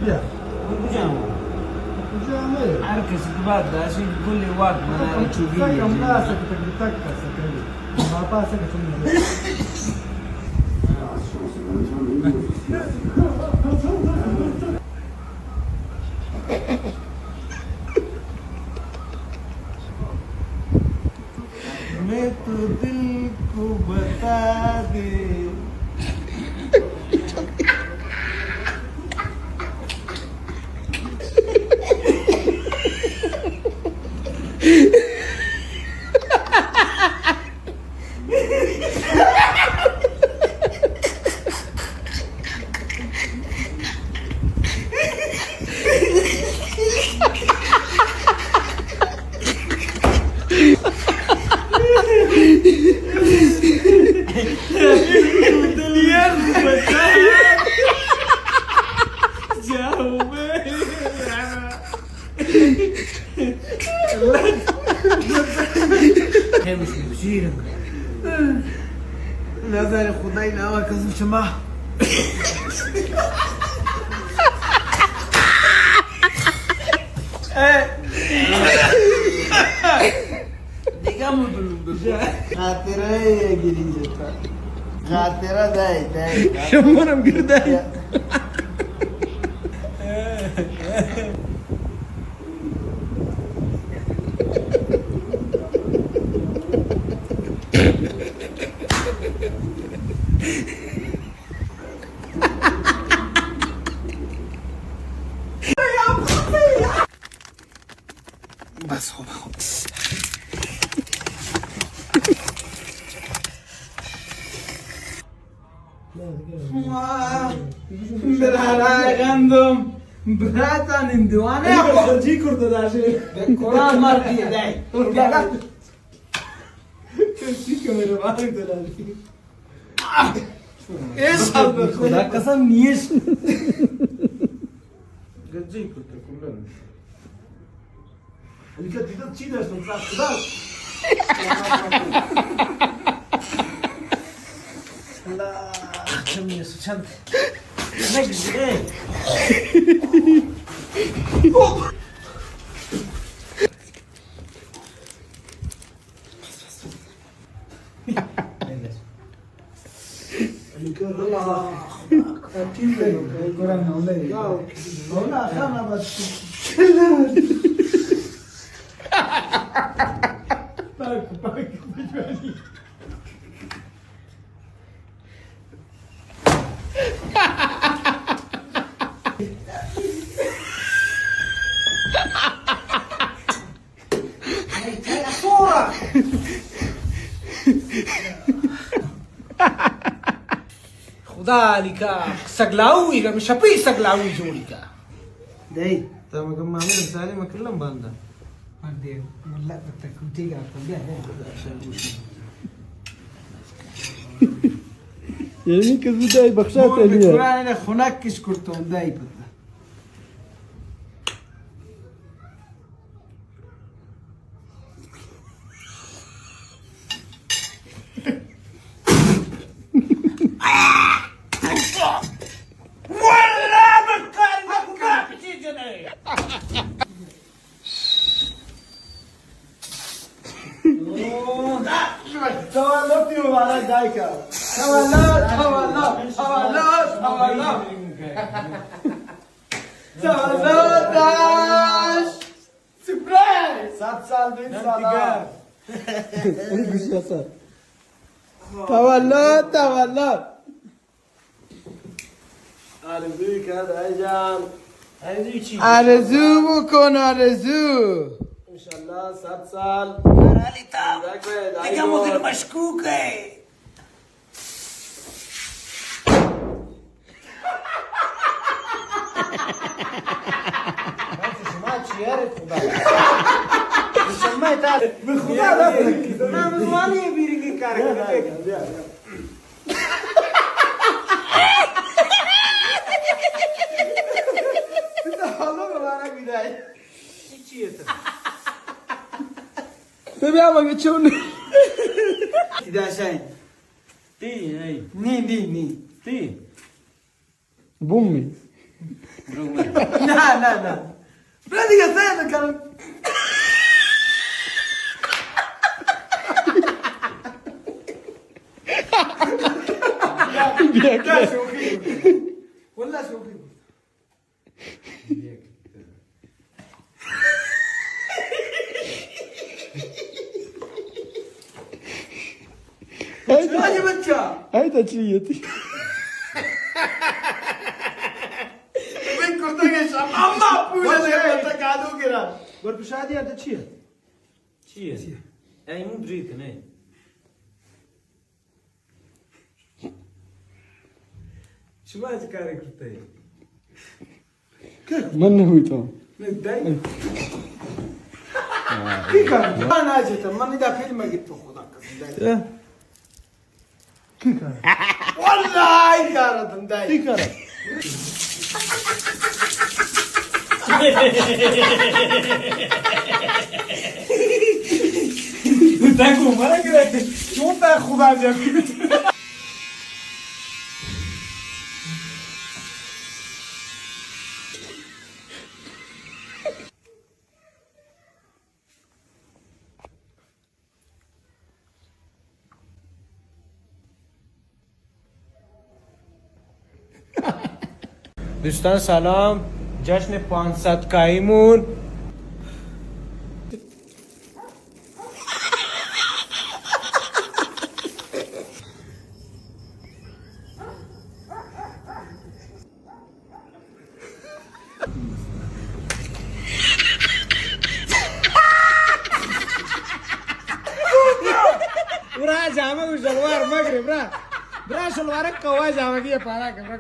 بیا. کجا مئے؟ کجا مئے؟ ہر کسی کہ بعد داشی گلی واک منا چوبی. سکم لا سکتگ، تک سکتگ. واپس سکتگ. میں تو دل کو بتا دے. نظر خدای نامه کسم شما. دیگه مو بلو بلو. خاطره گیری جتا. خاطره دای، دای. شمارم گردای. بس خب، خب. برارای گندم، براتان اندوانه. جی کرده داشه. قرآن مار دیه دای. چی که میره باری دلالی. ایش خدا قسم نیش. گجی کرده کلن. علی که دیدم چی داشت، من خدا. الله، چم نیست، چند. نگزی، ای. خدا علی کا سگلاوی کا، شپی سگلاوی جوڑی کا. دئی، تا مگم مامر سالے مکلم باندا. مردے، ملا تکوتی کا، کلیا ہے. یعنی کہ زودائی بخشا مور تیلیا. قرآن نے خنک کش کرتا ہوں، دائی پتا. تولد مبارک دایکا. تولد، تولد، تولد، تولد. تولد داشت. سپرایز! صد سال بی، سلام. تولد، تولد. آرزوی کن دای جان. آرزوی چی؟ آرزو بکن، آرزو. انشالله صد سال. یار علی تا دیگه مدل مشکوک ہے. شما چیار خدا؟ شما تا به خدا رب. من زمانی بیرگی کار کن، بیا، بیا، بیا۔ تو حالا مبارک بدای۔ چی، چی ہے تو؟ تو بیا مگه چون؟ سیدا شاین۔ تی، ای۔ نی، نی، نی۔ تی۔ بومی۔ نه، نه، نه۔ برا دیگه سه نکن۔ بیا، بیا، بیا۔ شوخی بود۔ والله شوخی بود۔ ای تو، ای بچہ۔ ای تو چی یتی؟ من کرتا کہ شام اما پوجا دے کرتا کادو کرا۔ گور تو شادی انت چی ہے؟ چی ہے؟ ای مو دریت نے۔ شما چه کاری کرتے؟ من نہ ہوئی تو۔ نہیں، دائی۔ کی کار؟ من نہ جتا، من دا فلم گیت تو خدا قسم دائی۔ کی کار؟ والله ای کار تم دائی۔ کی کار؟ دیکھو، مرا کرے، چون تا خدا جب۔ دوستان سلام، جشن پانصد کاییمون۔ برا جامگ و شلوار مگرے، برا۔ برا شلوار کوا جامگی پارا کر۔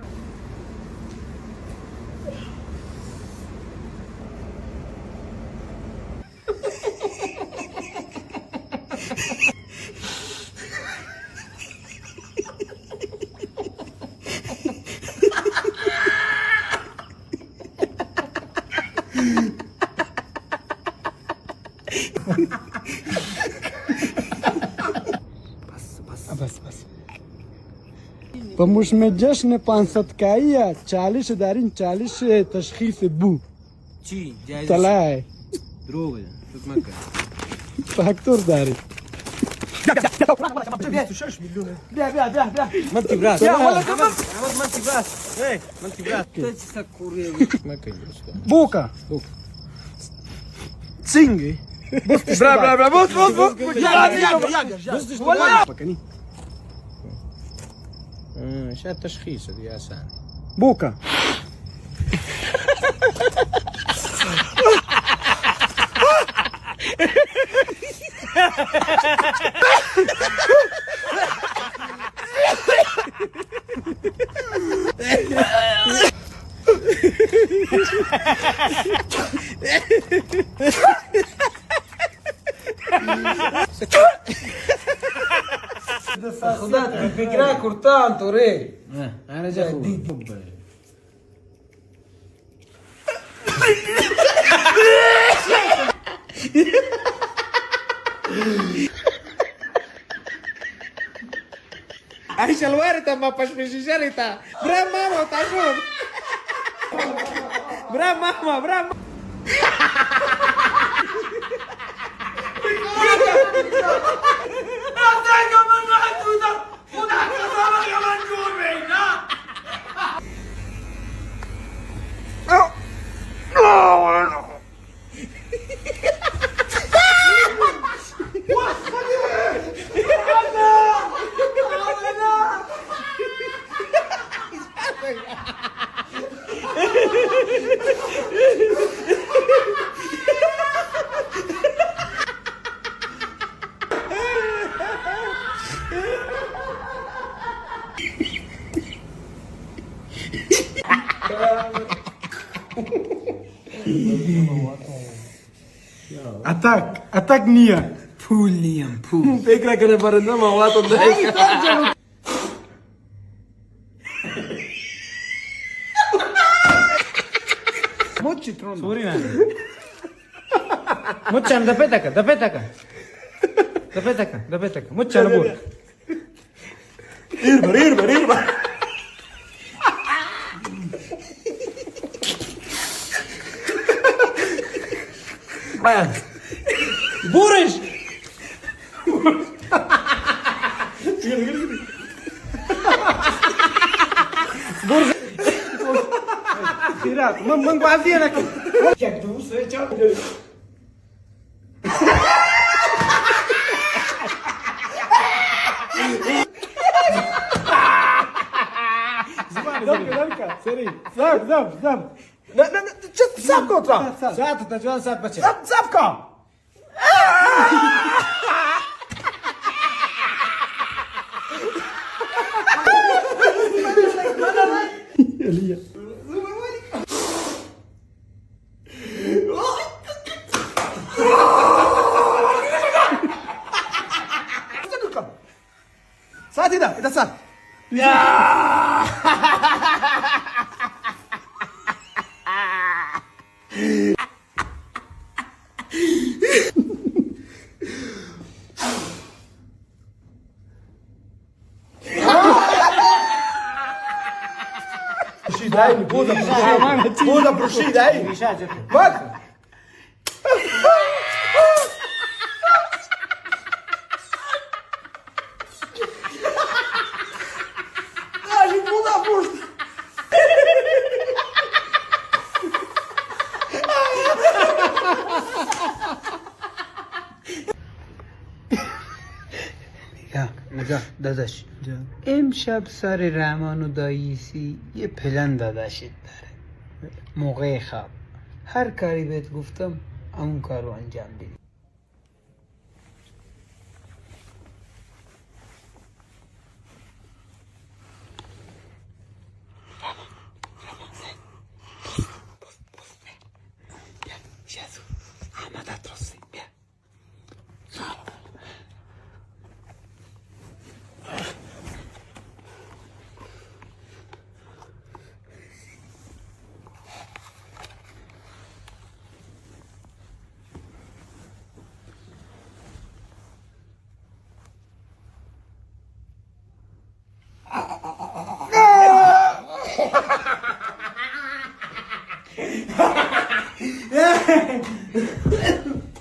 بس، بس۔ بس، بس۔ په موسم جشن پانصد کایی چالش دارین، چالش تشخیص بو۔ چی؟ جایز؟ طلای. دروغ بجن. فکر مکن. فاکتور داری. بیست و شش میلیون. بیا، بیا، بیا، بیا. من تی براس. بیا، والا، احمد، احمد، من تی براس. اے، من تی براس. تو چی سک کوری؟ مکن دوست. بوکا. بوکا. سنگی. برا، برا، برا، بوس، بوس، بوس. یا، یا، یا، یا، یا. والا. پکنی. ہاں، شاید تشخیص دی آسان. بوکا. خدا تو فکرا کرتان تو رے. ہاں، آنا جا خوب. آئی شلوار تا ما پشمشی شر تا. برا ماما تا شون. برا ماما، برا ماما. خدا قسم، من جوڑ بی نا. اتک، اتک نیا. پول نیم، پول. فکر کنه برنده مواد. مچ ترون. سوری نه. مچان دپه تک، دپه تک. دپه تک، دپه تک. مچان بور. ایر بر، ایر بر، ایر بر. بورش. بورش. خیرات، من، من گوازی نکن. یک دو سه چار. زب، زب، زب. نه، نه، نه، چه صاف کن تو؟ ساعت تا جوان ساعت بچه. صاف، صاف کن. ساعتی دا، ادا ساعت. پرشی دای، بودا پرشی. بودا پرشی دای. بس. نگاه، نگاه، داداش. جان. امشب سر رحمان و داییسی یه پلن داداشت داره. موقع خواب هر کاری بهت گفتم، همون کار رو انجام بدی. بیا، بیا زود. احمد اترسه، بیا.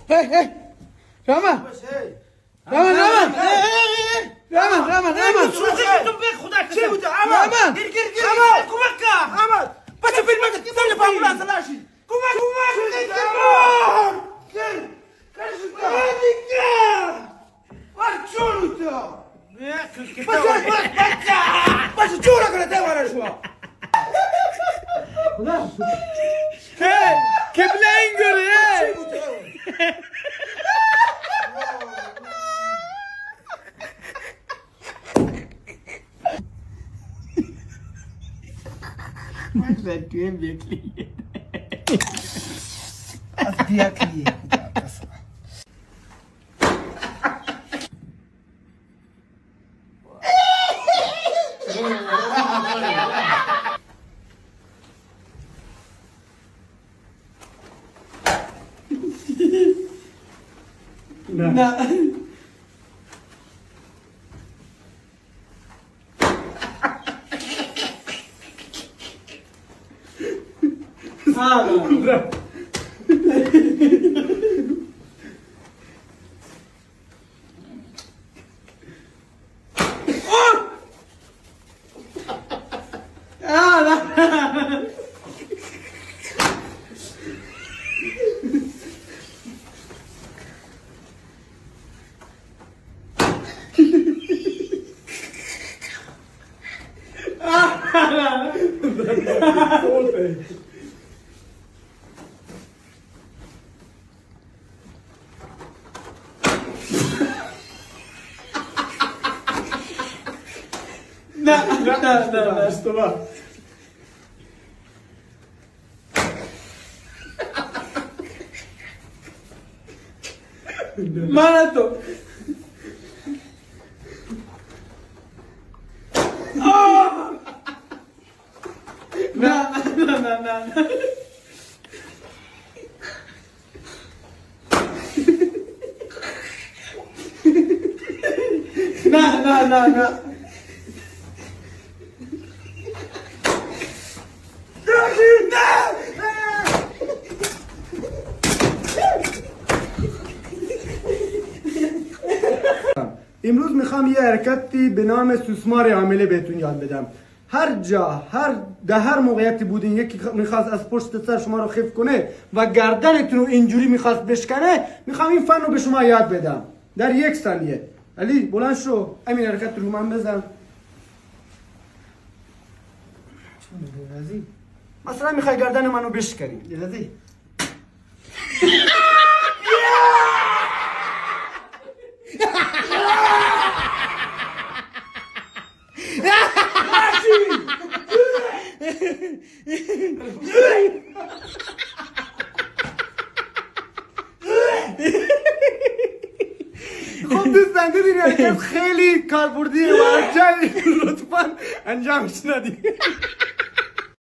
هی، هی. راما. راما، راما. هی، هی، هی، هی. راما، راما، راما. چی بوده؟ تو به خدا چی بوده؟ احمد. راما. گیر، گیر، گیر، گیر. احمد. کمک کن. احمد. بچه فیلم بچه. سر پا بولا سلاشی. کمک، کمک. گیر. کشتا. گیر. ور چون تو. بچه، بچه. بچه، چون کنه ته والا شما. خدا. هی، قبله این گره، هی. من زن توی بیکلی. از بیکلی. نه. نه، نه، نه، نه. اشتباه. من تو. نه، نه، نه، نه. امروز می‌خوام یه حرکتی به نام سوسمار حامله بهتون یاد بدم. هر جا، هر، در هر موقعیتی بودین، یکی خ-، می‌خواست از پشت سر شما رو خیف کنه و گردنتون رو اینجوری می‌خواست بشکنه، می‌خوام این فن رو به شما یاد بدم. در یک ثانیه. علی، بلند شو. همین حرکت رو من بزن. چون بگو، راضی؟ مثلاً می‌خوای گردن منو بشکنی. راضی؟ خب دوستان، دیدین حرکت خیلی کاربردی و هر جایی لطفاً انجامش ندید.